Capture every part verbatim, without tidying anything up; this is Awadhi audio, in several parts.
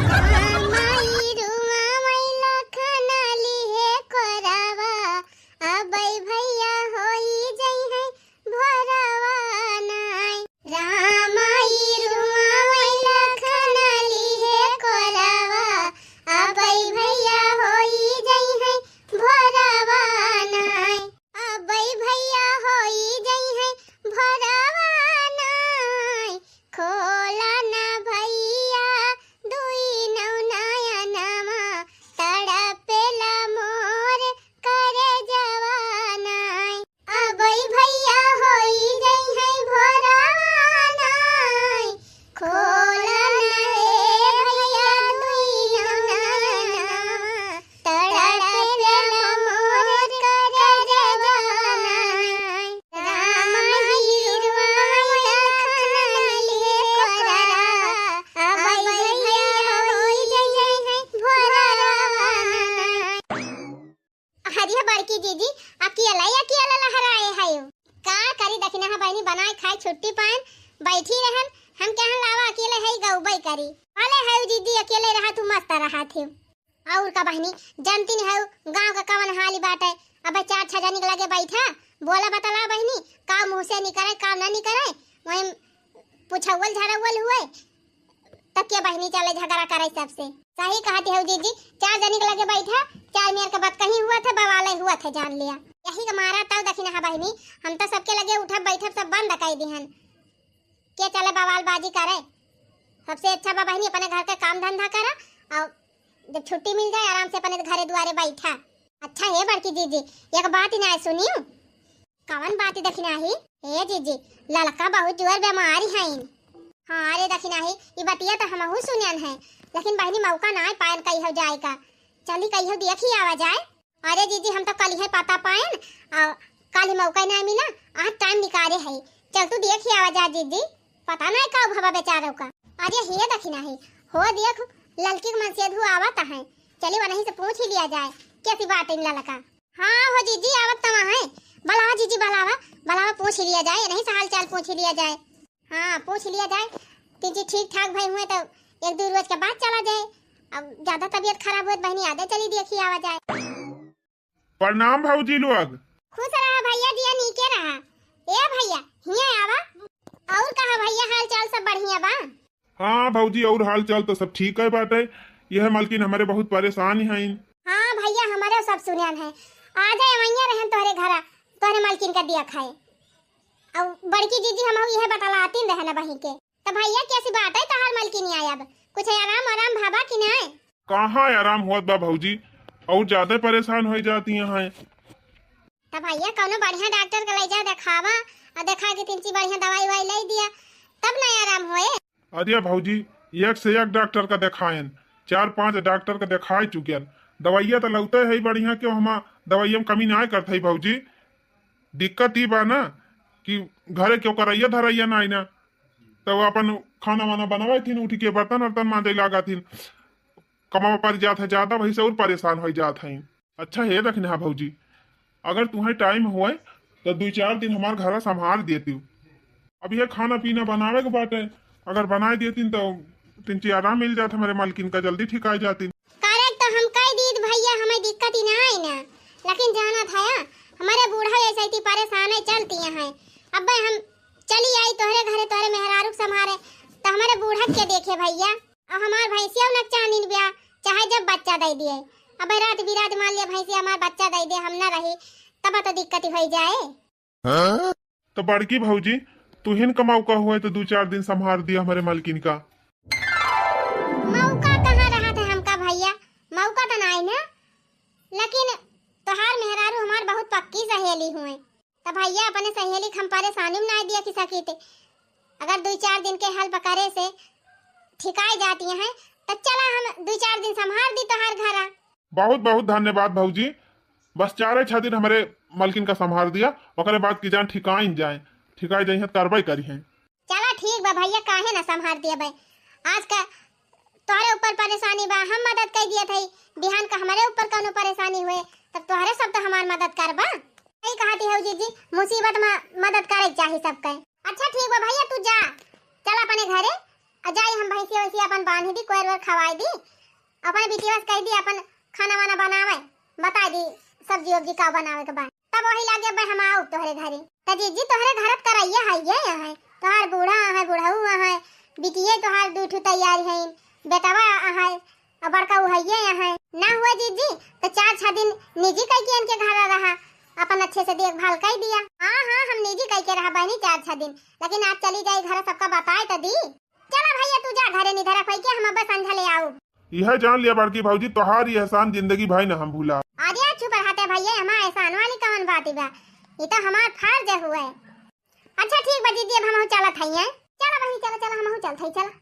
रामाई रुआवै लखन लिहे कोरावा, अबै भैया होई जइहैं भोरावा नाई। रामाई रुआवै लखन लिहे कोरावा, अबै भैया होई जइहैं भोरावा नाई। अबै भैया होई जइहैं भोरावा नाई। खोला ना भैया दुई नौ नयनवा, तड़पेला मोर करजवा नाई। अबै भैया होई जइहैं भोरावा नाई। खोला ना हे भैया दुई नौ नयनवा, तड़पेला मोर करजवा नाई। रामाई रुआवै लखन लिहे कोरावा, अबै भैया होई जइहैं भोरावा नाई। अरे बड़की जीजी, अकेला अकेला लहराए हयो। का करी दखिनहा बहिनी, बनाए खाए छुट्टी पाएन, बैठी रहन, हम कहन लावा अकेले हई गउबै करी। भले हयो जीजी, अकेले रहा तू मस्त रहा थे। और का बहिनी, जानती नहीं हयो गाँव का कवन हाल बाटे। अब चार छह जनी के लगे बैठा, बोला बतला बहिनी, का मुँह से निकरे, का ना निकरे, वहीं पुछौल झड़ौल हुए। तब के बहिनी चले झगड़ा करे सबसे। सही कहती हऊ जीजी, चार जनी के लगे बैठा, चार मेर के बात कहीं हुआ था, बवाले हुआ था, जान लिया। यही के मारा तब दखिनहा बहिनी, हम तो सबके लगे उठब बैठब सब बंद कर दिहन। के चले बवाल बाजी करे? सबसे अच्छा बा बहिनी अपने घर के काम धंधा करा, और जब छुट्टी मिल जाए आराम से अपने घरे दुआरे बैठा। अच्छा हे बड़की जीजी, एक बात ही ना सुनियो। कवन बात दखिनहा ही? ए जीजी, ललका बहुत जोर बीमारी हईन। हाँ रे दखिनहा ही, ई बतिया तो हमहू सुनन है, लेकिन बहिनी मौका ना पायन कहियो जाए का। चली कहियो देखी आवा जाए। अरे जीजी, हम तो कल ही पता पायन, आ, कल ही मौका ना मिला, आज टाइम निकाले है। चल तू देखी आवा जा जीजी, पता ना का भवा बेचारों का। अरे हे दखिनहा ही, हो देख, ललकी के मनसेधू आवत है, चली वहीं से पूछ ही लिया जाए, कैसी बात है ललका। हाँ हो जीजी, आवत तवा है। बलावा जीजी, बलावा, बलावा, पूछ ही लिया जाए, यहीं से हाल चाल पूछ ही लिया जाए। हाँ, पूछ लिया जाए। तीन चीज ठीक ठाक भई हुए तो एक दो रोज के बाद चला जाए। अब ज्यादा तबीयत खराब हुए तो बहिनी आदे चली देखी आवा जाए। प्रणाम भौजी लोग। खुश रहा भैया, जिया नीके रहा। ए भैया, हियाँ आवा। और कहा भैया, हाल चाल सब बढ़िया बा? हाँ भौजी, और हाल चाल तो सब ठीक है बाटे। यह मलकिन हमारे बहुत परेशान हईन। हाँ भैया, हमारे सब सुनन है। आज है अमैया रहन तोहरे घरा, तोहरे मलकिन का दिया खाए। और बड़की जीजी हम यह बतलातीन रहन बही के। तो भैया, कैसी बात है तोहार मलकिन आए अब? कुछ आराम आराम भावा कि नहीं? कहाँ आराम होत बा भौजी, और ज्यादा परेशान हो जाती हैं। तो भैया, कौनो बढ़िया डॉक्टर के ले जा देखावा, और देखा के तिनची बढ़िया दवाई उवाई ले दिया, तब ना आराम होए। अरे भौजी, एक से एक डॉक्टर का देखायन, चार पांच डॉक्टर का देखाए चुकियन, दवाइया तो लौते है बढ़िया, क्यों हमा दवाइया में कमी ना करत है भौजी। दिक्कत ई बा ना कि घरे क्यों करैया धरैया ना आई ना, तो अपन खाना वाना बनावे थीन, उठ के बर्तन वर्तन मांजे लागा थीन, कमावा पर जात है ज्यादा, वही से और परेशान हो जात है। अच्छा हे दखिनहा भौजी, अगर तुम्हें टाइम होए तो दो चार दिन हमार घरा संभाल देती। अब ये खाना पीना बनावे के बाटे, अगर बनाए देती तो तिनची आराम मिल जात, हमारे मालकिन का जल्दी ठिकाए जाती। करे तो हम कह दीत भैया, हमें दिक्कत ही ना आई ना, लेकिन जाना था या, हमारे बूढ़ा ऐसे ही परेशान है, चलती हैं। अब हम चली आई तोहरे घरे, तोहरे मेहरारू के संभारे, तो हमारे बूढ़ा के देखे भैया। अब हमार भैंसिया उनक चानिन ब्या, चाहे जब बच्चा दे दिए, अब रात बिरात मान लिया भैंसिया हमार बच्चा दे दे, हम ना रही, तब तो दिक्कत हो जाए। तो बड़की भौजी, तुहिन का मौका हुए तो दो चार दिन संभाल दिया हमारे मालकिन का। मौका कहाँ रहा था हमका भैया, मौका तो ना आई ना, लेकिन तोहार मेहरारू हमार बहुत पक्की सहेली हुए। तो भैया, अपने सहेली के हम परेशानी में ना दिया कि सकी थे। अगर दो चार दिन के help करे से ठिकाए जाती हैं, तो चला हम दो चार दिन संभाल दी तोहार घरा। बहुत बहुत धन्यवाद भौजी, बस चारे छह दिन हमारे मलकिन का संभाल दिया, ओकरे बाद की जान ठिकाइन जाए, ठिकाए जाए कार्रवाई करी हैं। चला ठीक बा भैया, काहे ना संभाल दिया भाई। आज का तोहरे ऊपर परेशानी बा, हम मदद कर दिया था, बिहान का हमारे ऊपर कौनो परेशानी हुए, तब तोहरे सब तो हमार मदद करबा। सही कहती हो जीजी, मुसीबत में मदद करे के चाही सबके। अच्छा ठीक बा भैया, तू जा, चल अपने घरे, आ जाई हम भैंसिया वैसिया अपन बांधी दी, कोयर वोयर खवाई दी, अपन बिटिया से कह दी अपन खाना वाना बनावे, बताई दी सब्जी वब्जी का बनावे के बा। तब वही लागे बे हम आउब तोहरे घरे। त जीजी तोहरे घर त करैया हइये अहै, तोहार बूढ़ा अहै, बुढ़ऊ अहै, बिटिये तोहार दुइ ठू तैयार हइन, बेटवा अहै, अब बड़का उहइये अहै। ना हुआ जीजी, त चार छह दिन निजी कइके इनके घर रहा, अपन अच्छे से देखभाल कइ दिया। हाँ, हाँ, हम निजी कइके रहा बहिनी चार छह दिन, लेकिन आज चली जाई घर, सबका बताए त दी। चला भैया, तू जा घरे निधरा कइके, हम अब संझा ले आउब। यह जान लिया बड़की भौजी, तोहार ये एहसान जिंदगी भर न हम भूला। अरे चुप रहते भैया, हमार एहसान वाली कवन बात बा, ये तो हमार फर्ज हुए। अच्छा ठीक बा जीजी, अब हमहू चलत हई। चला बहिनी, चला, चला, हमहू चलत हई, चला।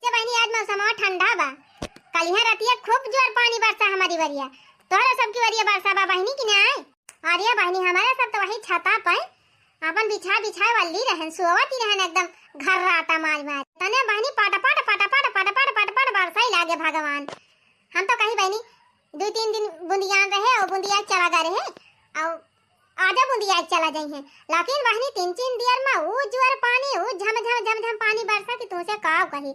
जे बहिनी, आज मौसमवा ठंडा बा, कलिहा रतिया खूब जोर पानी बरसा हमारी वरिया, तोहरा सबकी वरिया बरसा बा बहिनी कि नाय? अरे बहिनी, हमारे सब तो वही छता पे अपन बिछा बिछा वल्ली रहन, सोवत ही रहन एकदम घर्राटा मार मार। तने बहिनी पटपट पटपट पटपट पटपट बरसै लागे भगवान। हम तो कही बहिनी दुइ तीन दिन बुंदियान रहे और बुंदिया चला गए रहे और आजा बुंदिया चला जाई है, लेकिन बहिनी तीन तीन दियर में ऊ जुअर पानी, ऊ झम झम झम झम पानी बरसा कि तुमसे का कही,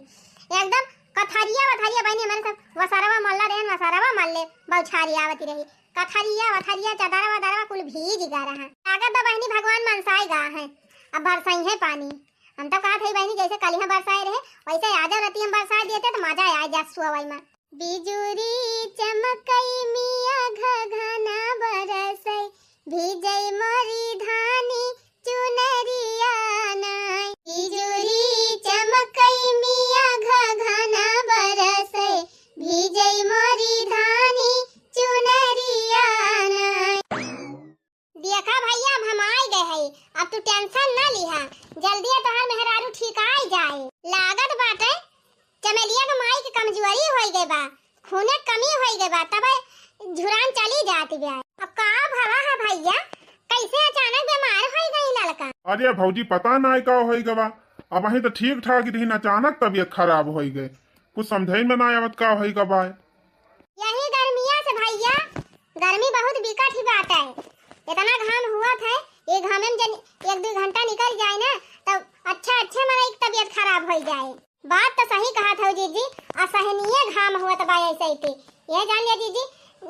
एकदम कथरिया वथरिया बहिनी हमारे सब वसरवा मल्ला रहन, वसरवा मल्ले बौछारी आवती रही, कथरिया वथरिया चदरवा वदरवा कुल भीज गा रहा। लागत बा बहिनी भगवान मनसाए गा है, अब बरसई है पानी। हम तो कहत हई बहिनी जैसे कलिहा बरसाए रहे वैसे आजा रतिया में बरसाए देते तो मजा आ जा सुअवई में। बिजुरी चमकई मिया घघना बरसई, भीजई मोरी धानी चुनरिया नाई। बिजुरी चमकई मिया घघना बरसई, भीजई मोरी धानी चुनरिया नाई। देखा भैया, अब हम आइ गए हई, अब तू tension न लिहा, जल्दी तोहार मेहरारू ठीक आइ जाए। लागत बाटे चमेलिया के माई के कमजोरी होइ गए बा, खूने कमी होइ गए बा, तब झुरान चली जाती बा। अब का भला है भैया, कैसे अचानक बीमार होइ गई ललका? अरे भौजी, पता नाई का होइ गवा, अब अहीं तो ठीक ठाक ही रही, अचानक तबीयत खराब होइ गए, कुछ समझे में ना आवत का होइ गवा। यही गर्मिया से भैया, गर्मी बहुत बिकट ही बात है, इतना घाम हुआ था, ये घामे में जन एक दो घंटा निकल जाए ना, तब अच्छा अच्छे मनई की तबीयत खराब होइ जाए। बात तो सही कहत हौ जीजी, असहनीय घाम होत बा ऐसे ही। ये जान लिया जीजी,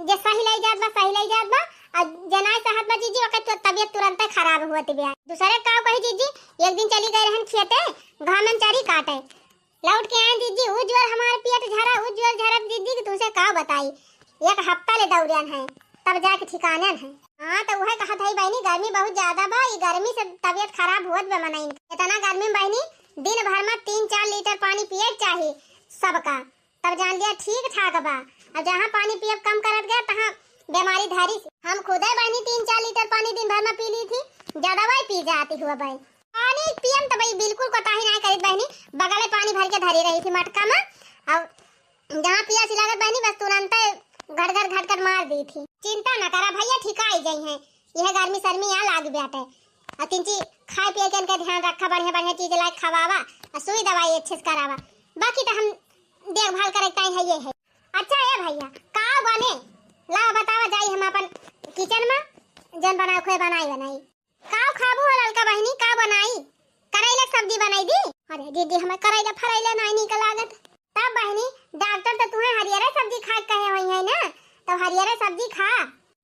जे सही लई जात बा, सही लई जात बा, और जे नाय सहत बा जीजी, ओकर तो तबीयत तुरंते खराब होत बा। दूसरे का कही जीजी, एक दिन चली गए रहन खेते, घाम में चरी काटे, लौट के आए जीजी, उ जोर हमार पेट झरा, उ जोर झरा जीजी कि तुमसे का बताई, एक हफ्ता ले दौड़न है, तब जाके ठिकानन है। हाँ, तो उहे कहत हई बहिनी, गर्मी बहुत ज्यादा बा, ई गर्मी से तबीयत खराब होत बा मनई। इतना गर्मी में बहिनी, दिन भर में तीन चार लीटर पानी पिए के चाही सबका, तब जान लिया ठीक ठाक बा। अब जहाँ पानी पियब कम करत गए, तहाँ बीमारी धरी। हम खुदे बहिनी तीन चार लीटर पानी दिन भर में पी ली थी, ज्यादा वही पी जाती हुआ बहन। पानी पियम तो भाई बिल्कुल कोताही नहीं करी बहनी, बगले पानी भर के धरी रही थी मटका में, और जहाँ पियास लागत बहनी, बस तुरंते घट घट घट घट मार दी थी। चिंता न करा भैया, ठिकाई जइहैं। यह गर्मी सर्मी आ लाग बाटे। आ तिनची खाए पिए के इनके ध्यान रखा, बढ़िया बढ़िया चीज लाए खवावा, आ सुई दवाई अच्छे से करावा। बाकी तो हम देखभाल करे के टाइम है ये है। अच्छा ए भैया, का बने? ला बतावा जाई हम अपन किचन में जन बनाए खोए बनाई बनाई। का खाबू हो ललका बहिनी, का बनाई? करैला के सब्जी बनाई दी? अरे दीदी, हमें करैला फरैला नाई नीक लागत। तब बहिनी, डॉक्टर तो तुहे हरियरे सब्जी खाए के कहे होई है ना, तब हरियरे सब्जी खा।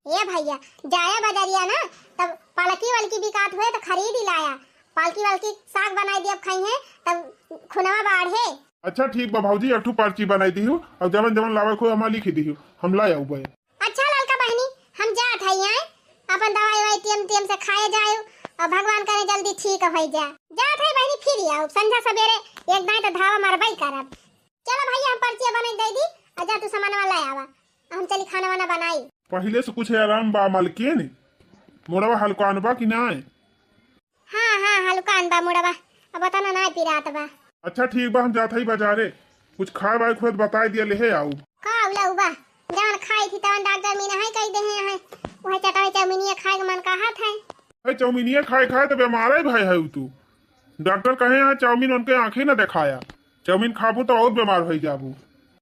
ए भैया, जाया बजरिया ना, तब पलकी वलकी बिकात हुए तो खरीद ही लाया। पलकी वलकी साग बनाई दी, अब खाई है, तब खुनवा बाढ़े। अच्छा ठीक बा भौजी, एक ठो पर्ची बनाई दिहू और जवन जवन लावे को हमार लिखी दिहू, हम ला आऊ बे। अच्छा ललका बहिनी, हम जात हई, आए अपन दवाई ववाई टेम टेम से खाए जाए और भगवान करे जल्दी ठीक हो जा। जात हई बहिनी, फिर आऊ संझा सवेरे एक दाई तो धावा मरबई करब। चलो भैया, हम पर्चिया बने दे दी और जा तू सामानवा ले आवा, हम चली खाना वाना बनाई। पहले से कुछ आराम बा मलकिन? मोड़वा हलकान बा कि नाय? हाँ, हाँ, हलकान बा मुड़वा, अब ओतना नाय पिरात बा। अच्छा ठीक बा, हम जात हई बाजारे, कुछ खाए वाए खुए तो बताई दिया, लेहे आऊ। का उला उबा, जवन खाई थी तवन डॉक्टर मीना है कही दे हैं, वह चटाई चाउमीनिया खाए के मन कहत है। है चाउमीनिया खाए खाए तो बीमार है भाई है तू। डॉक्टर कहे हैं चाउमीन उनके आंखें न दिखाया, चाउमीन खाबू तो और बीमार हो जाबू।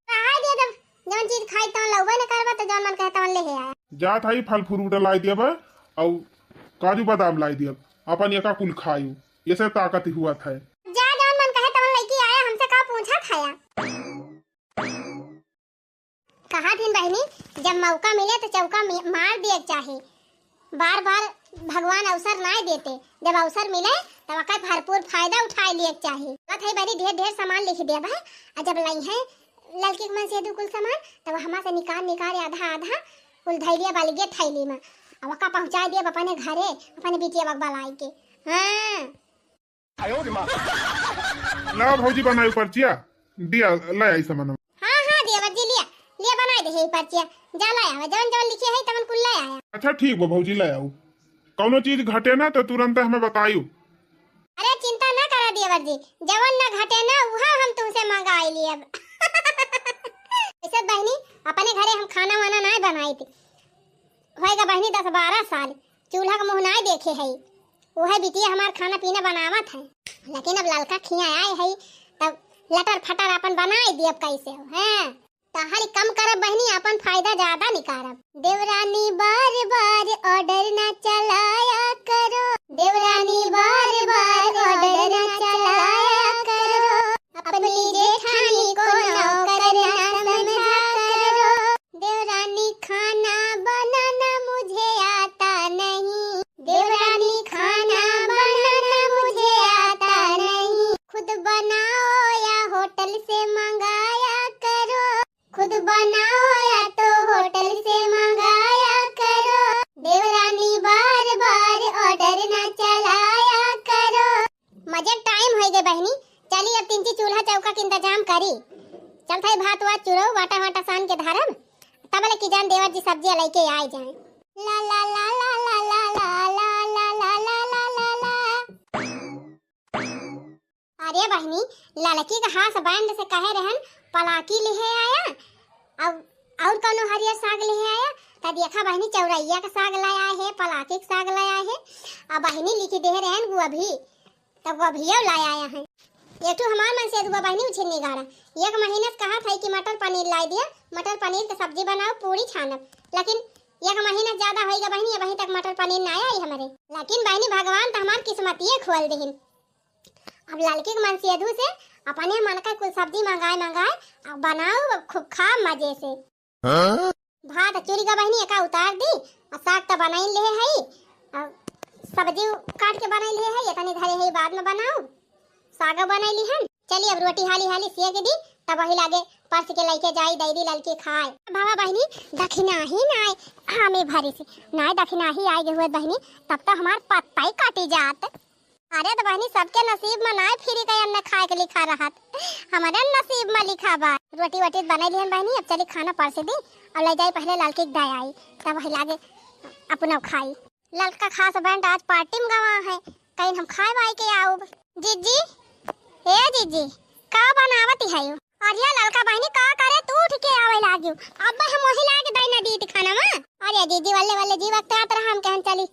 रहा दे जब जवन चीज खाई तवन लउबे न करबा, तो जवन मन कहे तवन लेहे आया। जात हई फल फ्रूट लाई दियब, और काजू बादाम लाई दियब, अपन एका कुल खायू, ये से ताकत हुआ था। जा जवन मन कहे तवन लइके आया। खाया। कहा थिन बहिनी, जब मौका मिले तो चौका मि-, मार दिए के चाही। बार बार भगवान अवसर नाय देते, जब अवसर मिले तब ओकर भरपूर फायदा उठाए लिए के चाही। बात है बहिनी, ढेर ढेर सामान लिख दिया बा, आ जब लाई है लड़की के मन से दू कुल सामान, तब हमा से निकाल निकाल आधा आधा कुल धैलिया बालिगे थैली में, अब ओका पहुँचा दिया अपने घरे, अपने बिटिया बक बलाई के। हाँ। ला भौजी बनाई पर्चिया, दिया ले आई सामान। हाँ, हाँ, देवर जी, लिया, लिया बनाई दे है पर्चिया। जा ले आवा, जवन जवन लिखे है तवन कुल ले आया। अच्छा ठीक बा भौजी, ले आऊ। कौनो चीज घटे ना तो तुरंत हमें बतायू। अरे चिंता ना करा देवर जी, जवन ना घटे ना उहा हम तुमसे मंगाई लियब। ऐसे बहिनी, अपने घरे हम खाना वाना ना बनाई थी। होएगा बहिनी दस बारह साल, चूल्हा का मुँह नाय देखे है। उहे बिटिया हमार खाना पीना बनावत है, लेकिन अब ललका खिया आए है, तब लटर फटर अपन बनाए दियब कैसे हो, हैं? तहारी कम करब बहिनी, अपन फायदा ज्यादा निकारब। देवरानी बार बार order ना चलाया करो, देवरानी बार बार order ना चलाया करो, अपनी जेठानी को नौकर ना समझा करो। देवरानी खाना बनाना मुझे आता नहीं, देवरानी खाना बनाना मुझे आता नहीं। खुद बनाओ या होटल से मंगाया करो, खुद बनाओ या तो होटल से मंगाया करो। देवरानी बार बार order ना चलाया करो। मजे टाइम होई गए बहिनी, चली अब तिनची चूल्हा चौका के इंतजाम करी। चल थाई भात वात चुरो, वाटा वाटा सान के धरम, तब ले की जान देवर जी सब्जिया लेके आए जाए। ला ला ला ला। अरे बहिनी, ललकी का husband से कहे रहन पलाकी लिहे आया, अब और कौनो हरियर साग लिहे आया, त देखा बहिनी चौरैया का साग ले आए है, पलाकी का साग ले आए है। अब बहिनी लिखी दे रहन गोभी, तब गोभियो ले आया है। एक ठो हमार मन से दुआ बहिनी उछिन्नी गाड़ा, एक महीना से कहा था कि मटर पनीर लाई दिया, मटर पनीर के सब्जी बनाओ, पूरी छानब, लेकिन एक महीना ज्यादा होइगा बहिनी, अबहीं तक मटर पनीर ना आई हमरे। लेकिन बहिनी भगवान तो हमार किस्मतिये खोल देहिन। अब ललकी के मन से अधू से अपने मन का कुल सब्जी मंगाए मंगाए अब बनाओ, अब खूब खा मजे से। हाँ? भात चुरी का बहिनी एका उतार दी, और साग तो बनाई ले है, और सब्जी काट के बनाई ले है, इतनी धरे है बाद में बनाओ, साग बनाई ली हन। चली अब रोटी हाली हाली सेक दी, तब वही लागे परस के लइके जाई, दई दी ललकी खाए। बाबा बहिनी दखिना ही नाय, हमें भरी से नाय दखिना ही आए हुए बहिनी, तब तो हमार पत्ता ही काटी जात। अरे तो बहिनी, सबके नसीब में नाय फ्री का अन्न खाए के लिखा रहत, हमारे नसीब में लिखा बा। रोटी वोटी बनाई लिहन बहिनी, अब चली खाना परसे दी, अब ले जाई पहले ललकी के दे आई, तब वही लागे अपना खाई। ललका खास बैंड आज पार्टी में गवा है, कहीं हम खाए वाए के आउब। जीजी, ए जीजी, का बनावत है? अरे ललका बहिनी का करे, तू उठ के आवे लागियो। अब हम वही लागे दई ना दीत खाना मा। अरे जीजी, वल्ले वल्ले जी वक्त आत रहा, हम कहन चली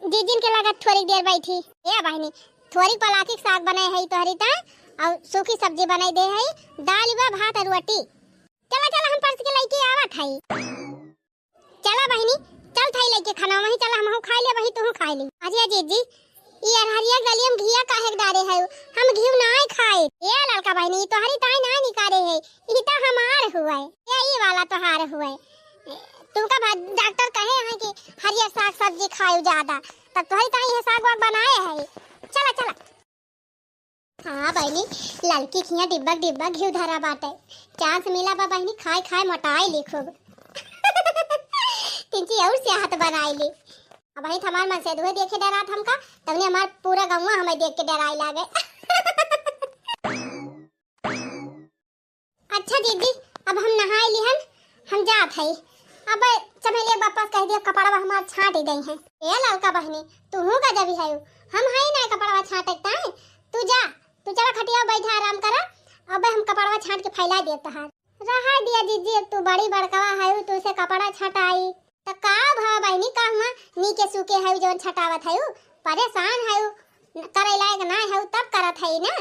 जीजिन के लगत थोड़ी देर बैठी। ए बहिनी, थोड़ी पलाकी के साग बनाए है तोहरी ता, और सूखी सब्जी बनाई दे है, दाल बा, भात और रोटी। चला चला, हम परस के लइके आवत है। चला बहिनी, चल थाई लइके खाना वहीं चला, हमहू खाई ले, वहीं तूहू खाई ले। अरे जीजी, ई अरहरिया गलियम घिया काहे के डारे है? हम घिउ नाय खाए। ए ललका बहिनी, ई तोहरी ताई नाय निकारे है, ई तो हमार हुए, ए ई वाला तोहार हुए। तुमका भा-, डॉक्टर कहे हैं कि हरियर साग सब्जी खाओ ज्यादा, तब तोहरी ताई ये साग वाग बनाए है। चला चला। हाँ बहिनी, ललकी खिया डिब्बा डिब्बा घिउ धरा बाटे। चांस मिला बा बहिनी, खाए खाए मोटाए ली खूब। तिनची और से हाथ बनाए ली। अब बहिनी हमार मन से दुहे देखे डरात हमका, तबने हमार पूरा गौवा हमें देख के डराए लागे। अच्छा दीदी, अब हम नहाए लिहन, हम जात हई। अब चमेलिया के बापा से कह दिया, कपड़वा हमार छांट ही दई है। ए ललका बहिनी, तूहू का जबी है, हम हई ना कपड़वा छांटे के ताई। तू जा, तू चला खटिया बैठा आराम करा, अब हम कपड़वा छांट के फैला दे तहार। रहा दिया दीदी, अब तू बड़ी बड़कवा है, तू से कपड़ा छटाई। त का भा बहिनी, का हुआ नीके सूके है जौन छटावत है, परेशान है, करे लायक ना है, तब करत है ना।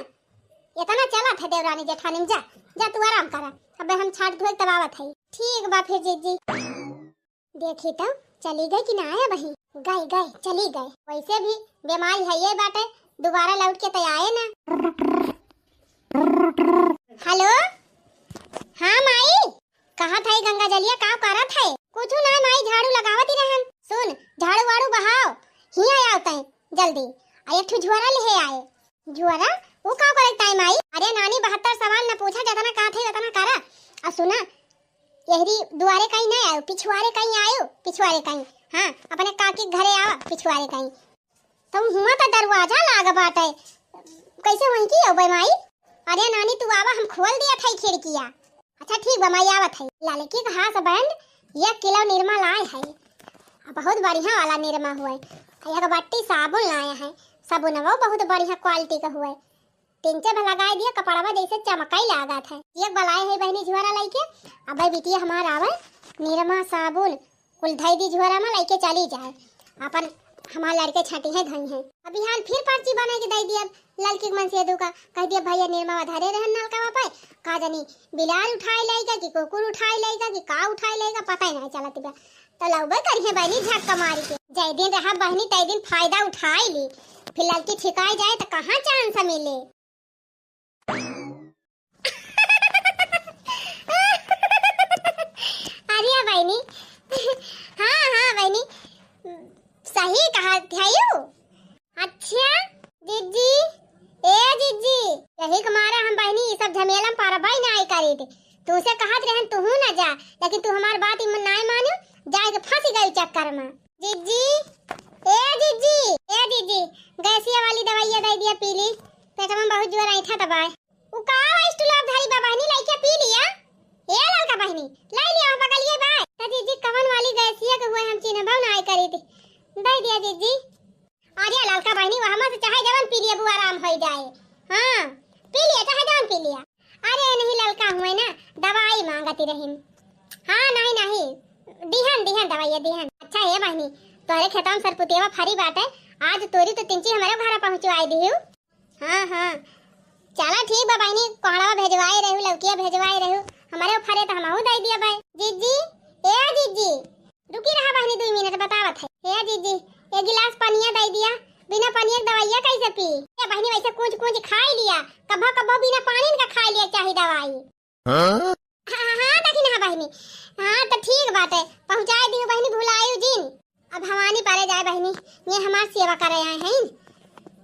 इतना चलत है देवरानी जेठानी में, जा, जा तू आराम करा, अबे हम छाट धोए तब आवत है। ठीक बा फिर जीजी। देखी तो चली गई कि ना आए बही? गई, गई, चली गई। वैसे भी बीमारी है ये बाटे, दोबारा लौट के तो आए ना। हेलो, हाँ माई, कहत है गंगा जलिया, का करत है? कुछ ना माई, झाड़ू लगावत ही रहन। सुन, झाड़ू वाड़ू बहाव, हियाँ आव तैं जल्दी, आ एक ठो झोरा लेहे आए। झोरा? वो का करे ताई माई? अरे नानी, बहत्तर सवाल न पूछा, जतना कहत है उतना करा। आ सुना, यहरी दुआरे कहीं नहीं आयो, पिछुआरे कहीं आयो, पिछुआरे कहीं। हाँ, अपने काकी के घरे आवा, पिछुआरे कहीं। तुम हुआ तो दरवाजा लाग बाटे, कैसे वहीं की हो बे माई? अरे नानी, तू आवा, हम खोल दिया था खिड़किया। अच्छा ठीक बा माई, आवत है। ललकी का husband एक किलो निरमा लाए है, बहुत बढ़िया वाला निरमा हुए, एक बट्टी साबुन लाए हैं, साबुनवा बहुत बढ़िया quality का हुए, टिंचे में लगाए दिया, कपड़वा जैसे चमकाई लागत है। एक बलाए है बहनी झोरा लइके, अब बिटिया हमार आवे, निरमा साबुन कुल धई दी झोरा में, लइके चली जाए, अपन हमार लड़के छाटी है धई है। अब बिहान फिर पर्ची बना के दे दिया ललकी के मनसेधु का, कह दिया भैया निरमा धरे रहन नलका पे, का जानी बिलार उठाए लेगा कि कुकुर उठाए लेगा कि का उठाए लेगा, पता ही नहीं चलत बा। तो लौबे करिहे बहनी झक्का मारी के। जय दिन रहा बहनी, तय दिन फायदा उठाए ली, फिर लड़की ठिकाए जाए तो कहाँ chance मिले। अरे बहनी, हाँ, हाँ बहनी, सही कहा थे यू। अच्छा, जिज्जी, ए जिज्जी, यही के मारे हम बहनी ई सब झमेला में परबई नाई करी थे। तू से कहत रहन तू ना जा, लेकिन तू हमार बात इम नाई मानो, जाए के फंस गई चक्कर में। जिज्जी, ए जिज्जी, ए जिज्जी, गैसिया वाली दवाइया दे दिया पी ली, पेट में बहुत जोर ऐठा दबाए। उ का स्टूल धरी बा बहनी, लइके पी लिया। ए ललका बहनी, लाई लिया वहाँ बगलिए बा। त जिज्जी कवन वाली गैसिया के हुए हम चिन्हबो नाई करी थे। दे दिया जिज्जी। अरे ललका बहनी, वहमा से चाहे जवन पी लिया, बुआ आराम होई जाए। हाँ, पी लिया, चाहे जवन पी लिया। अरे नहीं ललका हुए ना, दवाई मांगती रहीन। हाँ, नहीं, नहीं, दिहन, दिहन दवाई, दिहन। अच्छा हे बहनी, तोहरे खेतवा में सरपुतियावा फरी बाटे, आज तोरी तो तिनची हमरे घरा पहुँचवाई दिहू। हाँ, हाँ, चला ठीक बा बहनी, कोहड़वा भेजवाए रहू, लौकिया भेजवाए रहू, हमरे फरे तो हमहू दे दिया भाई। जिज्जी, ए जिज्जी, रुकी रहा बहनी, दुई मिनट बतावत है। हे जिज्जी, एक गिलास पनिया दे दिया, बिना पनिया के दवाइया कैसे पी? ए बहनी, वैसे कूच कूच खाई लिया, कभो कभो बिना पानी का खाई लिया चाही दवाई। हाँ? हाँ, हाँ, हाँ, देखी ना बहनी, हाँ तो ठीक बात है, पहुँचाए दियो बहनी, भुलायु जिन। अब भवानी पारे जाए बहनी, ये हमार सेवा करे आए हैं,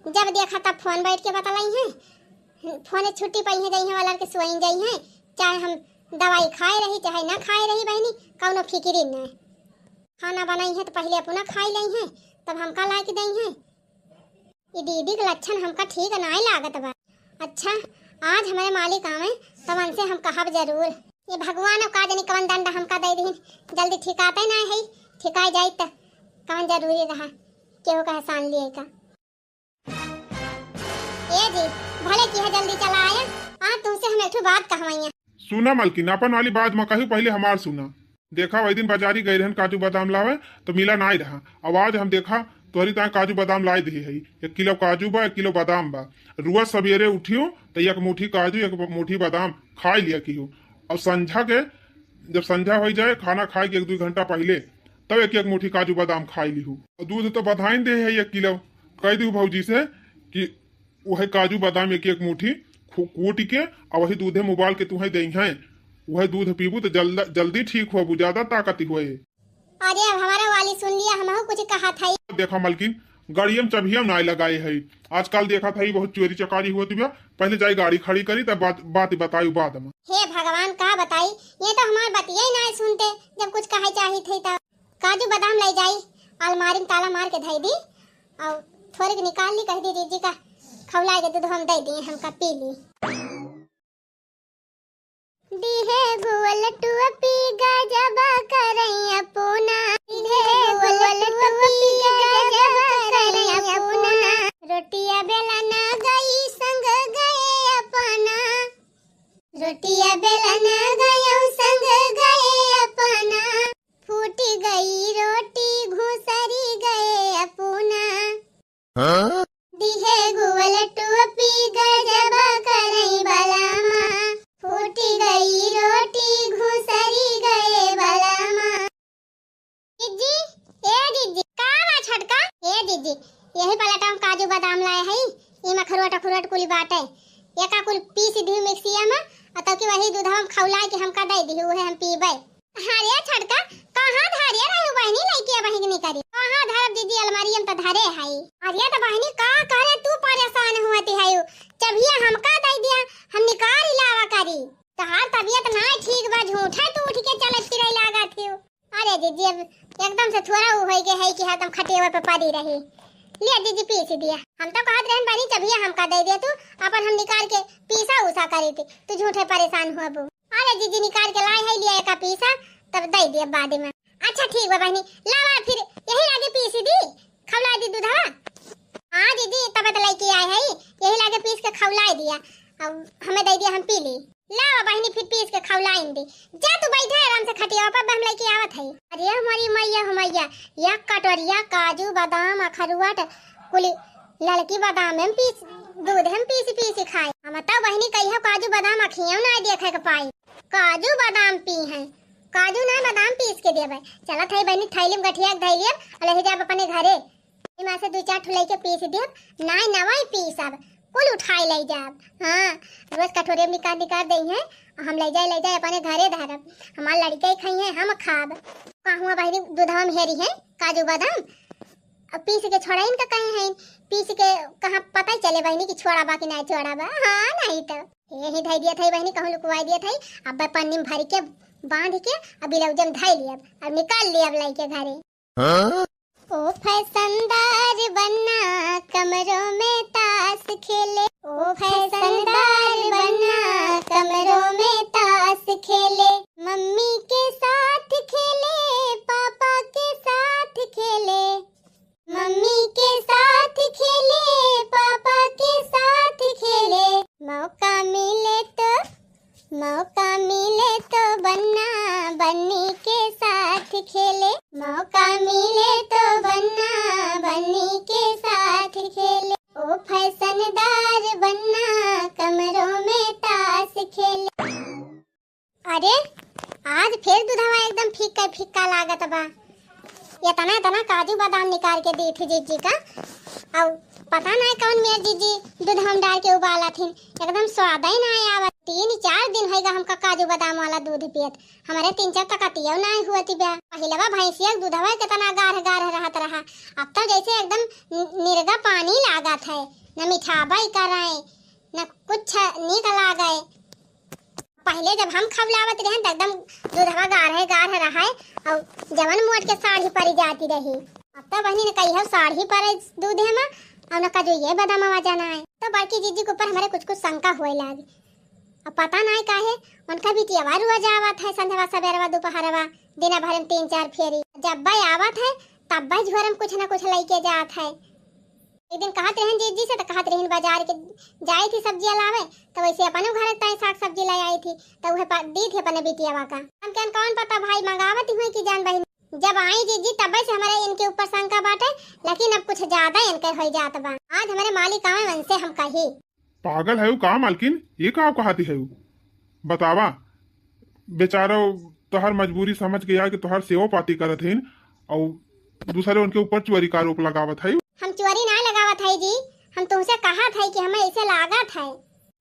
जब देखा तब फोन बैठ के बतलाई हैं, फोन छुट्टी पाई है, जई हैं वाला के सोई जई हैं, चाहे हम दवाई खाए रही चाहे ना खाए रही बहनी, कौनो फिकिरी नहीं। खाना बनाई है तो पहले अपना खाई लई है, तब हमका ला के दई है। ई दीदी के लक्षण हमका ठीक नाई लागत बा। अच्छा, आज हमरे मालिक आवे तब उनसे हम कहब जरूर। ये भगवान अब का जानी कवन दंड हमका दे दीन, जल्दी ठिकाते नाई है, ठिकाए जाई त कवन जरूरी रहा केहू का एहसान लिए का। ए जी, भले किहा जल्दी चला आया। आज तुमसे हम एक ठो बात कहवइया। सुना मलकिन, अपन वाली बात म कही, पहले हमार सुना। देखा, वही दिन बाजारी गए रहन काजू बादाम लावे, तो मिला नाई रहा। अब आज हम देखा, तोहरी ताए काजू बादाम लाई दिही है। एक किलो काजू बा, एक किलो बादाम बा। रुआ सबेरे उठियो, तो एक मुट्ठी काजू, एक मुट्ठी बादाम खाई लिया किहो। और संझा के, जब संझा होई जाए, खाना खाए के एक दुई घंटा पहले, तब एक एक मुट्ठी काजू बादाम खाई लिहू। और दूध तो बधाइन दे है एक किलो, कह दिहू भौजी से कि उहे काजू बादाम एक एक मुट्ठी खू-, कूट के और वही दूधे में उबाल के तुहे दे हैं, उहे दूध पीबू तो जल्द-, जल्दी ठीक होबू, ज्यादा ताकत होए। अरे अब हमारा वाली सुन लिया, हमहू कुछ कहा था। देखा मलकिन, गाड़िया में चबिया नाई लगाए है, आजकल देखा था बहुत चोरी चकारी होत बा। पहले जाई गाड़ी खड़ी करी तब बात, बात बताई बाद में। हे भगवान का बताई, ये तो हमार बतिया ही नाई सुनते, जब कुछ कहे चाही थे तब। काजू बादाम ले जाई, अलमारी में ताला मार के धई दी और थोड़े के निकाल ली, कह दी दीदी का खौला के दूध हम दे दी, हमका पी ली। दिहे गुवल टुआ पी गजबा करैया पूना, दिहे गुवल टुआ पी गजबा करैया पूना। रोटिया बेलना गई संग गए अपना, रोटिया बेलना गयो संग गए अपना। फूटी गई रोटी घुसरी गए अपना। हाँ? दिहे गुवल टुआ पी गजबा करई बलामा, फूटी गई रोटी घुसरी गए बलामा। जिज्जी, ए जिज्जी, का बा छोटका? ए जिज्जी, यही पलटा में काजू बादाम लाए हई, ई मखरुआ टखरुआ कुल बाटे, एका कुल पीस दी मिक्सिया में, ई दूधवा हम खौलाए के हमका दे दिहू, उहे हम पीबे। अरे छोटका, कहाँ धरे रहू बहिनी लइके बहिनी करी? कहाँ धरब दीदी, अलमारिया में त धरे हई। अरे त बहिनी का करे तू परेशान हुअती हयू? चबिया हमका दे दिया, हम निकाल लावा करी। तहार तबियत नाय ठीक बा, झूठा तू उठ के चलत फिरै लागत हियू। अरे जीजी, अब एकदम से थोड़ा उ होई के है कि हरदम खटियावा पे पड़ी रही। लिया जीजी, पीस दिया। हम तो कहत रहन बहिनी चबिया हमका दे दिया तू, अपन हम निकाल के पीसा उसा करी थी, तू झूठे परेशान हुआ बू। अरे जीजी, निकाल के लाए है, लिया एका पीसा, तब दे दिया बाद में। अच्छा ठीक बा बहिनी, लावा फिर यही लागे पीस दी, खौला दी दूधवा। हाँ जीजी, तब तो लइके आए है, यही लागे पीस के खौला दिया, अब हमें दे दिया, हम पी ली। लावा बहिनी, फिर पीस के खौलाइन दी। जा तू बैठा आराम से खटिया पर, हम लइके आवत है। अरे हमारी मैया हो मैया, या कटोरिया काजू बादाम अखरोट कुली ललकी बादाम हम पीस, दूध हम पीस पीस खाए। हम तो बहिनी कहियो काजू बादाम अखियों ना देखे के पाई। काजू बादाम पी हैं, काजू ना बादाम पीस के देबे। चलत है बहिनी, थैली में गठिया के धैलियब और ले जाब अपने घरे। एमा से दू चार ठो लइके पीस देब, नाई नवाई पीसब, कुल उठाई ले जाब। हाँ, रोज कटोरे में निकाल निकाल दे हैं, हम ले जाए ले जाए अपने घरे धरब। हमार लड़के ही खाई हैं, हम खाब। कहूँ बहिनी दूधवा में हेरी है काजू बादाम, अब पीस के छोड़ाइन का कहे हैं, पीस के कहाँ पता ही चले बहिनी कि छोड़ा बा कि नहीं छोड़ा बा। हाँ, नहीं तो यही धै दिया था बहिनी, कहूँ लुकवाई दिया था। अब पन्नी में भर के बांध के अब ब्लाउज में धै लियब, अब निकाल लियब लइके घरे। हाँ? ओ फैशनदार बन्ना कमरों में ताश खेले, ओ फैशनदार बन्ना कमरों में ताश खेले, मम्मी के साथ खेले, पापा के साथ खेले, मम्मी के साथ खेले, पापा के साथ खेले। मौका मिले तो, मौका मिले तो बन्ना बन्नी के साथ खेले, मौका मिले तो बन्ना बन्नी के साथ खेले, ओ फैशनदार बन्ना कमरों में ताश खेले। अरे, आज फिर दूधवा एकदम फीका फीका लागत बा। इतना इतना काजू बादाम निकाल के दी थी जीजी का, और पता नहीं कौन मेर जीजी दूधवा में डाल के उबाला थी, एकदम स्वाद ही ना आवत। तीन चार दिन होइगा हमका काजू बादाम वाला दूध पियत, हमारे तीन चार तकतियो ना हुआ थी बा। पहिलवा भैंसिया के दूधवा कितना गाढ़ गाढ़ रहत रहा, अब तो जैसे एकदम नि-, निरगा पानी लागत है, न मिठाबई करे, न कुछ नीक लागे। पहिले जब हम खवलावत रहन त एकदम दूधवा गाढ़े गाढ़ रहे और जवन मोट के साढ़ी परी जाती रही। अब तो बहिनी न कहियो साढ़ी परे दूधे में और न कजो ये बदामवा जनाए। तो बड़की जीजी के ऊपर हमारे कुछ कुछ शंका होए लागी। अब पता नाय काहे उनका बिटियावा रोज आवत है संध्यावा सबेरवा दोपहरवा दिना भर में तीन चार फेरी। जब भाई आवत है तब भाई झोरे में कुछ ना कुछ लइके जात है। एक दिन कहत रहन जीजी से, त कहत रहन बाजार के जाई थी सब्जिया लावे, त वैसे अपने घर ताई साग सब्जी ले आई थी, त उहे पा-, दी थी अपने बिटियावा का। हम कहन कौन पता भाई मंगावत हुए कि जान बहिन। जब आई जीजी तब से हमारे इनके ऊपर शंका बाटे, लेकिन अब कुछ ज्यादा इनके हो जात बा। आज हमारे मालिक आवे उनसे हम कही। पागल है का मालकिन, ये का कहती है? बतावा, बेचारा तोहर मजबूरी समझ के आके तोहर सेवा पाती करत हईन और दूसरे उनके ऊपर चोरी का आरोप लगावत है। हम चोरी ना लगावत है जी, हम तुमसे कहत है कि हमें ऐसे लागत है।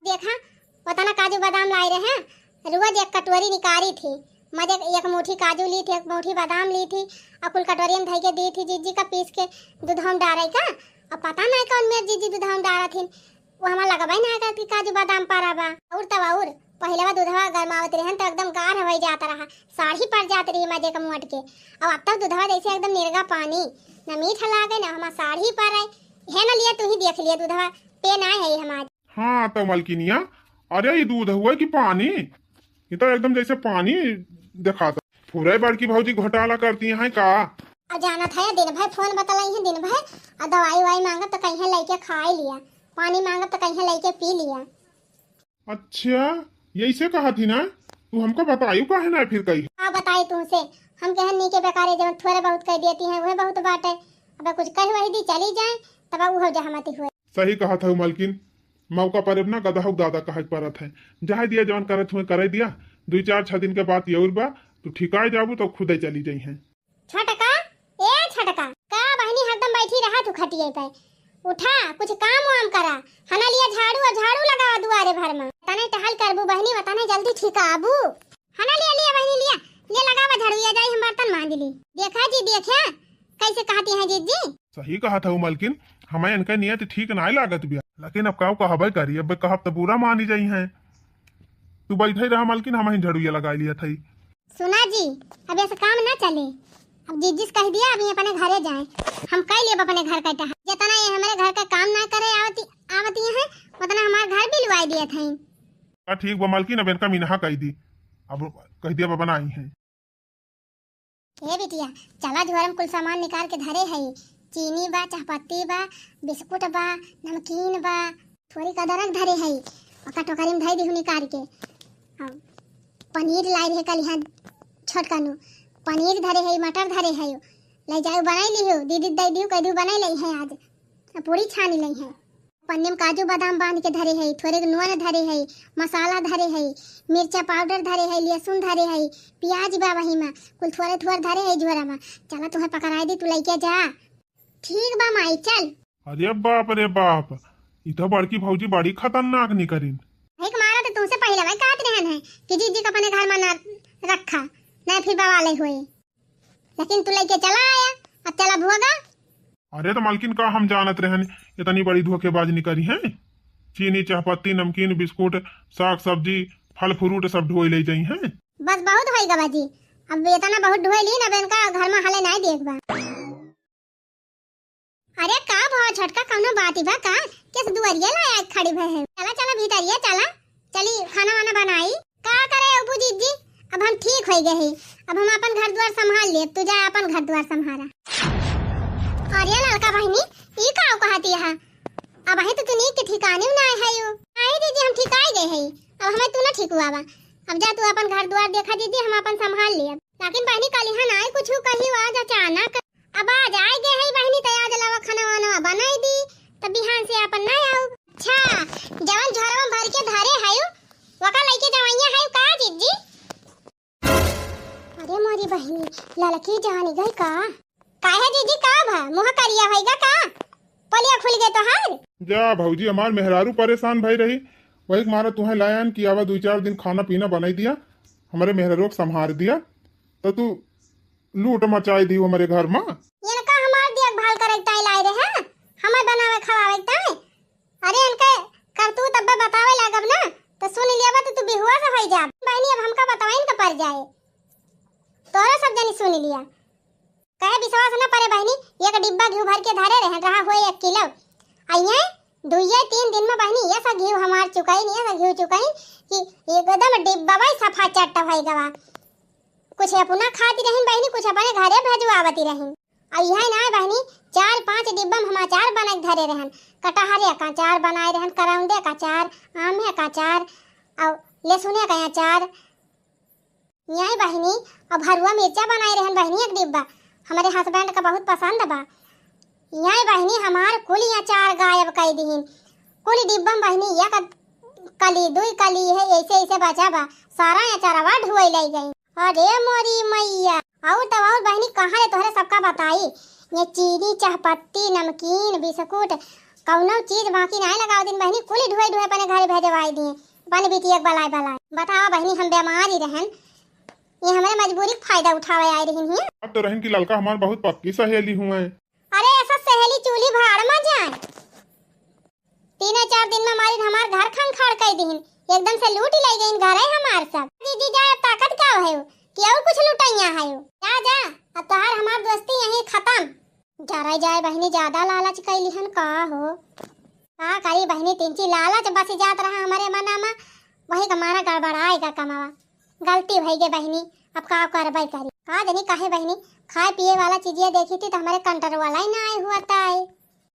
देखा, उतना काजू बादाम लाए रहे, रोज एक कटोरी निकारी थी, मजे एक मुट्ठी काजू ली थी, एक मुट्ठी बादाम ली थी और कुल कटोरी में धई के दी थी जीजी का पीस के दूधवा में डारे का। अब पता नहीं कौन मेर जीजी दूधवा में डारा थी, वो हमार लगबे ना करत कि काजू बादाम पारा बा। और तब और पहिलवा दूधवा गरमावत रहन तो एकदम गाढ़ होई जात रहा, साढ़ी पर जात रही मजे का मोट के। अब अब तक दूधवा जैसे एकदम निरगा पानी, न मीठ लागे न हमार साढ़ी पर है। है न लिया, तू ही देख लिया दूधवा पे ना है हमार। हाँ तो मलकिनिया, अरे ये दूध हुआ कि पानी? ये तो एकदम जैसे पानी दिखाता। पूरे बड़की भौजी घोटाला करती हैं का? अब जानत है दिन भर फोन बतलाई है दिन भर, और दवाई वाई मांगब तो कहीं लइके खाए लिया, पानी मांगब तो कहीं लइके पी लिया। अच्छा, यही से कहा थी ना, तू हमको बतायू काहे ना फिर कही? का बताई तुमसे, हम कहन नी के बेकारे जब थोड़े बहुत कह देती हैं वह बहुत बाटे। अब कुछ कह वही दी चली जाए, तब वो जहमती हुए। सही कहत हऊ मलकिन, मौका पर अपना गदहू दादा कहे के परत है। जाए दिया, जौन करत हुए करे दिया, दुई चार छह दिन के बात यौर बा, तू ठिकाए जाबू तो खुदे चली जइहें। छोटका, ए छोटका, का बहिनी हरदम बैठी रहा तू खटिए पे? उठा, कुछ काम वाम करा। हना लिया झाड़ू और झाड़ू लगावा दुआरे भर मा। तने टहल करबू बहिनी, वतने जल्दी ठीक आबू। हना लिया, लिया बहिनी, लिया, लिया लगावा झाड़ू, या जाई हम बर्तन मांज ली। देखा जी, देखा, कैसे कहती हैं जीजी। सही कहत हऊ मलकिन, हमें इनका नियत ठीक नाय लागत बिया, लेकिन अब काऊ कहबे करी, अब कहब त बुरा मानी जाई हैं। तू बैठे रहा मलकिन, हम ही झड़ुइया लगाई लिया थई। सुना जी, अब ऐसे काम ना चले। अब जीजी से कह दिया, अब ये अपने घरे जाए, हम कह लेब अपने घर का टहल। जितना ये हमारे घर का काम ना करे आवती, आवती हैं, उतना हमार घर बिलवाई दिया थई। हाँ, ठीक बा मलकिन, अब इनका मिनहा कह दी, अब कह दिया, अब बनाई हैं। ए बिटिया, चला, झोरा में कुल सामान निकाल के धरे हई। चीनी बा, चाहपत्ती बा, बिस्कुट बा, नमकीन बा, थोड़ी अदरक धरे हई, ओका टोकरी में धई दिहु निकाल के। अब पनीर लाई रहे कल यहाँ छोटका नु, पनीर धरे हई, मटर धरे हई, ले जाओ बनाई लिहु, दीदी दे दिहु, कह दिहु बनाई लई है आज, अब पूरी छानी लई है। पन्नी में काजू बादाम बांध के धरे हई, थोड़े नून धरे हई, मसाला धरे हई, मिर्चा पाउडर धरे हई, लहसुन धरे हई, प्याज बा वही में, कुल थोड़े थोड़े धरे हई झोरा में। चला, तुहे पकड़ाई दी, तू लइके जा। ठीक बा माई, चल। अरे बाप रे बाप, ई तो बड़की भौजी बड़ी खतरनाक निकरिन। एक मारा तो तुमसे पहले भाई कहत रहन है कि जीजी का अपने घर में ना रखा, ना फिर बवाले हुए। लेकिन तू लइके चला आया, अब चला भोगा। अरे तो मलकिन, का हम जानत रहन इतनी बड़ी धोखेबाज निकरी हैं? चीनी, चाहपत्ती, नमकीन, बिस्कुट, साग सब्जी, फल फ्रूट सब ढोई ले जाई हैं। बस बहुत होई गवा जी, अब इतना बहुत ढोई ली, अब इनका घर में हाले नाई देख बा। अरे का भवा छोटका, कौनो बात बा का? किस दुआरिया लाया खड़ी भय है? चला चला भीतरिया चला, चली खाना वाना बनाई। का करे अबू जीजी, अब हम ठीक होई गए ही, अब हम अपन घर द्वार संभाल लेब, तू जा अपन घर द्वार संभारा। अरे ललका बहिनी, ई का कहती है? अब ही तो तू नीक के ठिकाने में ना आए है। अरे जीजी, हम ठिकाई गए है, अब हमें तू ना ठिकुआवा। अब जा तू अपन घर द्वार देखा जीजी, हम अपन संभाल लेब। लेकिन बहिनी, कल यहाँ ना कुछ कही, आज अचानक। अब आज आए गए है बहिनी, त आज लावा खाना वाना बनाई दी, त बिहान से अपन ना आऊ। अच्छा, जवन झोरवा भर के धरे है, वका लइके जवैया है का जीजी? अरे मोरी बहिनी, ललकी जानी गई का? काहे जीजी, का भा? मुँह करिया होइगा का? पोलिया खुल गए तोहार? जा भौजी, हमार मेहरारू परेशान भई रही, वही के मारा तुहे लायन कि आवा दुई चार दिन खाना पीना बनाई दिया, हमारे मेहरारू के संभार दिया, तो तू लूट मचाई दी हमारे घर में। इनका हमार देखभाल करे के ताई लाए रहे हैं, हमें बनावे खवावे के ताई। अरे इनके करतूत अब्बे बतावे लागब ना, तो सुन लिया बा तो तू बिहुआ से होई जा। बहिनी, अब हमका बतावे इनका पड़ जाए, तोहरा सब जनी सुन लिया। कहे विश्वास न परे बहिनी, एक डिब्बा घी भर के धरे रहन रहा होए एक किलो। आ ये दुइये तीन दिन में बहिनी ये सा घी हमार चुकाई नहीं, ये सा घी चुकाई कि एकदम डिब्बा भाई सफा चट्ट भई गवा। कुछ अपना खाती रहिन बहिनी, कुछ अपने घरे भेजवावती रहिन। आ इहे ना बहिनी, चार पाँच डिब्बा में हम अचार बना के धरे रहन। कटहरे का अचार बनाए रहन, करौंदे का अचार, आमे का अचार, और लहसुने का अचार। यही बहिनी, और भरुआ मिर्चा बनाए रहन बहिनी एक डिब्बा, हमारे husband का बहुत पसंद बा। यही बहिनी, हमार कुल अचार गायब कर दीहिन। कुल डिब्बा में बहिनी एक कली, दुई कली है, ऐसे ऐसे बचा बा, सारा अचारवा ढुआई ले गई। अरे मोरी मैया, और तो और बहिनी, कहाँ रे तोहरे सबका बताई, ये चीनी, चाहपत्ती, नमकीन, बिस्कुट, कौनो चीज बाकी नाय लगावे दिन बहिनी, कुल ढुए ढुए अपने घरे भेजवाई दिए, अपने बिटिया के बलाए बलाए। बतावा बहिनी, हम बीमार ही रहन, ये हमारे मजबूरी के फायदा उठावे आए रहन ही। अब तो रहन की ललका हमार बहुत पक्की सहेली हुए। अरे ऐसा सहेली चूल्ही भाड़ में जाए। तीन चार दिन में मारिन हमार घर खंखाड़ कई दिहिन, एकदम से लूट ले गईन घर है हमार सब। जीजी जाए, अब ताकत का है कि और कुछ लुटैया है? जा जा, अब तोहार हमार दोस्ती यहीं खत्म। जरा जाए बहिनी, ज्यादा लालच कैली हन का हो? का करी बहिनी, तिनची लालच बस जात रहा हमारे मना में, वही का मारा गड़बड़ाए का कमावा। गलती भई गे बहिनी, अब का करबे करी? का जनी काहे बहिनी, खाए पिए वाला चीजिया देखी थी तो हमारे कंट्रोल वाला ही ना आए हुआ ताई।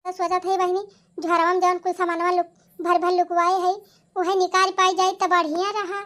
तो सोचत है बहिनी, झोरवा में जौन कुल सामानवा लुक-, भर भर लुकवाए है, उहे निकाल पाई जाई तो बढ़िया रहा।